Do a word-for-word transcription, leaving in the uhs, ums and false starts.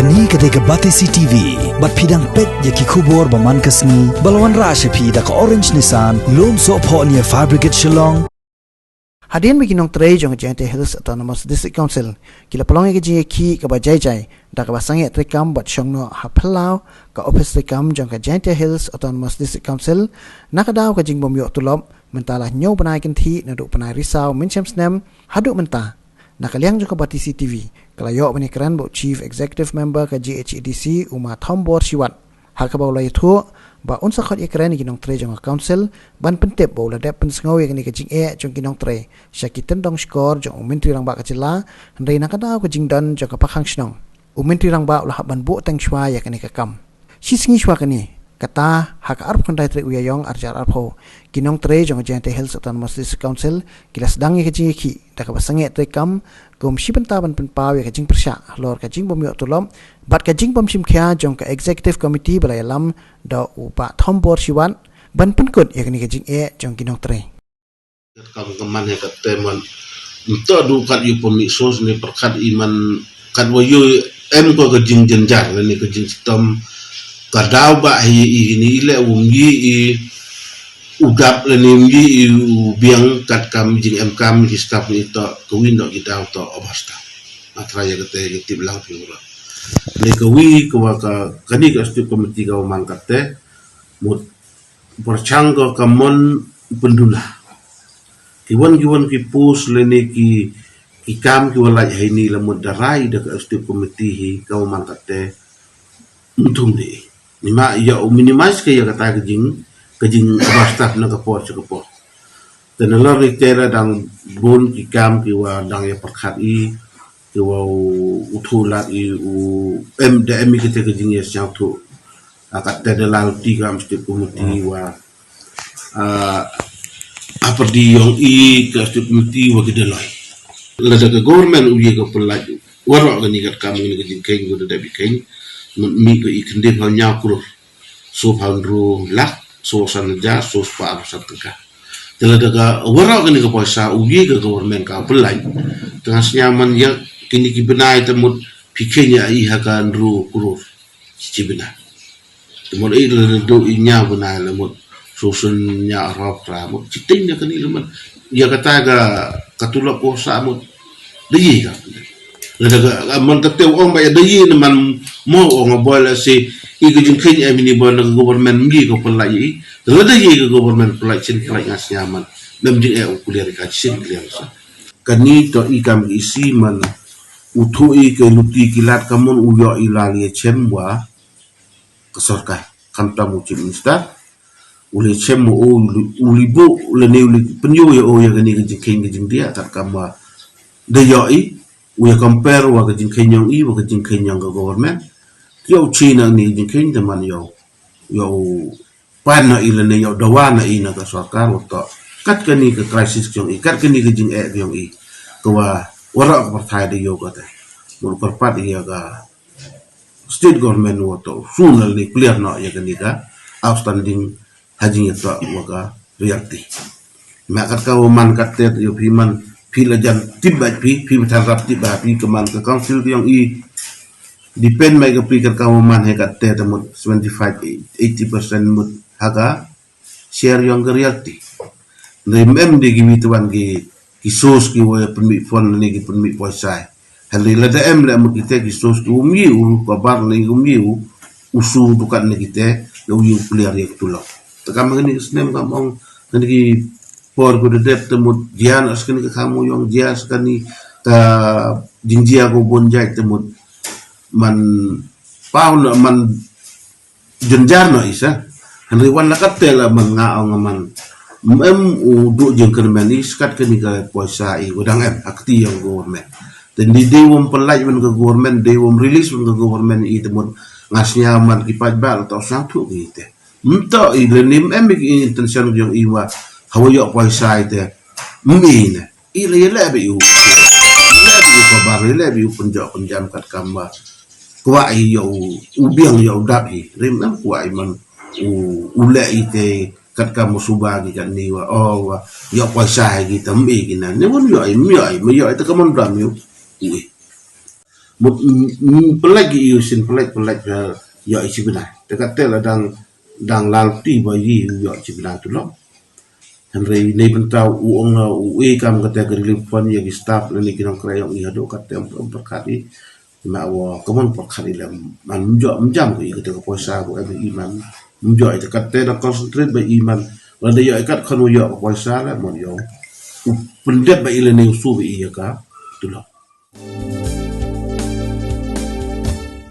Kane ka dei ka Batesi T V, bad phi dang peit ïa ki khubor ba man ka sngi, ba la wanrah sha phi da ka Orange Nissan, Lumsohphoh near Fire Brigade Shillong. Hadien ba ki nongtrei jong ka Jaintia Hills Autonomous District Council ki la pynlong ïa ka jingïakhih kaba jai jai da kaba sangeh treikam bad shong noh ha phyllaw ka ophis treikam jong ka Jaintia Hills Autonomous District Council, na ka daw ka jingbym ïoh tulop, mynta la hynñiew bnai kynthih naduh bnai Risaw mynshem snem haduh mynta. Na ka liang jong ka Batesi T V, ka la ïoh ban ïakren bad u Chief Executive Member ka G H A D C, u Ma Thombor Shiwat, ha kaba u la ïathuh ba un sa khot ïakren ïa ki nongtrei jong ka Council ban pyntip ba u la dep pynsngew ïa kane ka jingeh jong ki nongtrei sha ki tyndong shkor jong u Myntri Rangbah ka jylla, hynrei na ka daw ka jingdon jong ka Pakhang Shnong, u Myntri Rangbah u la hap ban buh teng shuwa ïa kane ka kam. Shi sngi shuwa kane, kata ha ka arphew khyndai tarik u Ïaïong arhajar arphew, ki nongtrei jong ka Jaintia Hills Autonomous District Council ki la sdang ïa ka jingïakhih da kaba sangeh treikam kum shi bynta ban pynpaw ïa ka jingpyrshah halor ka jingbym ïoh tulop bad ka jingbym shim khia jong ka Executive Committee ba la ïalam da u Bah Thombor Shiwat ban pynkut ïa kane ka jingeh jong ki nongtrei. Katkam ka man hi katte man. Mynta duh kat ïa u pynmih sos ne pyrkhat i man kat wa ïoh em ko ka jingjynjar lane ka jingshitom. Ka daw ba hi i ni i leh wum yi i u dap lane wum yi i u biang katkam jingemkam ki staf ni to ka win dok ki daw to obasta. Atra ïa kate ïa tip lang phi ura. Ne ka wi ka wa ka kani ka step committee ka wa man katte mut pyrshang ko ka mon pynduna. Ki wan ki wan ki post lane ki ki kam ki wa lait haini la mut da rai da ka executive committee hi ka wa man katte mynthum de. Ni ma ïa u minimize ka ïa kata ka jing ka jing ba staff na ka por cha ka por. Te na lor ni te la dang bun ki kam ki wa dang ïa pyrkhat i ki wa u u thu lat i u em da em i kite ka jing ïa siang thu. A kat te da lal ti kam step committee wa a a perdi yong i ka step committee wa ki da lai. La da ka government u ye ka pelaj warok ka ni kat kam ni ka jing keng ko da da bi keng. Mi ko i kendip ha nyaw krur. So phaw hynru lak, so san hajar, so spah arphew san tyngka. Te la da ka warok ka ni ka poisa u ye ka government ka pelaj. Tengah snyaman ïa kini ki benai te mut phi keng ïa i ha ka hynru krur. Chi bina. Te mut i la da du i nyaw bina la mut susun nyaw arop ra mut chi ting ïa kani la mut ïa kata ka ka tulop ko sa mut da yi ka. La da ka man ka te ong ba ïa da yi na man mo ong ba la si i ka jingkhen ïa mini ba na ka government mi ko pun la yi. La da yi ka government pun la chin khlai ngas nyaman. Mem jing e u kuliar ka chin kuliar sa. Kani to i kam ki si man u thu i ke luti ki lat ka mon u yo i la lie chem wa ka sorkar kam tam u chief minister u lie chem u u li bu le ne u li penyu ya o ya kani ka jingkhen ka jingdia kat kam wa de yo i u ya compare wa ka jingkhen yong i wa ka jingkhen yong ka government ki u chi na ni ka jingkhen de man yo yo u pan na i lane ïoh dawa na i na ka sorkar wa to kat kani ka crisis yong i kat kani ka jingeh yong i ka wa wara ka parthai da ïoh ka te mun kyrpad i ya ka state government wa to sun lane clear na ya kani ka outstanding ha jingïatoh wa ka reality. Ma kat ka wa man kat te ïoh phi man phi la jan tip ba phi phi ba than rap tip ba phi ka man ka council yong i depend mai ka phi kat ka wa man he kat te ta mut seventy five eighty percent mut ha ka share yong ka reality. Nai mem de ki mi tuan ki ki source ki wa pynmih phone ne ki pynmih poisa. Hali la da em le mut kite ki source ki um yi u ka bar ne um yi u u su dukan ne kite le u yi u clear ya tu lo. Ta kam ngani snem kam ong ngani ki por ku de dep te mut jian as kani ka kamu yong jia as kani ka jingjia ko bon jai te mut man pau na man jynjar na isa. Hynrei wan la kat te la man nga ong man mem u du jingkyrmen i skat kani ka poisa i wadang em akti yong government. Te ni dei wam pynlait man ka government dei wam release man ka government i te mut nga snya man ki paj ba la tau sang thu ki te. Mto i le nim em ki intention yong i wa hawa yok poisa i te. Mi ne. I le le bi u le bi u kabar le bi u penjok penjam kat kamba. Kwa i yo u biang yo dap i rim nam kwa i man u u le i te kat kamba suba ki kat ni wa o wa yo poisa i ki tam i ki na ne won yo i mi yo i mi yo i te kamon dam yo u i. Mut, mm, mm, pynlait ki ïa u sien, pynlait, pynlait, eh, ïoh i chi bnai. Te katte la dang, dang lalti ba ïoh i chi bnai tulop. Hynrei nei bynta u ong, eh, u e kam kata ka relief fund ïa ki staff lane ki nongkrai ïong i haduh katte ym, ym pyrkhat i. Ma wa ka mon pyrkhat i lem man ym jam ko i kata ka poisa ko em i man. Ym jam i te katte da concentrate ba i man. Lada ïoh i kat khon u ïoh ka poisa la mon ïoh. U pyndep ba i lane u su ba i ïa ka tulop.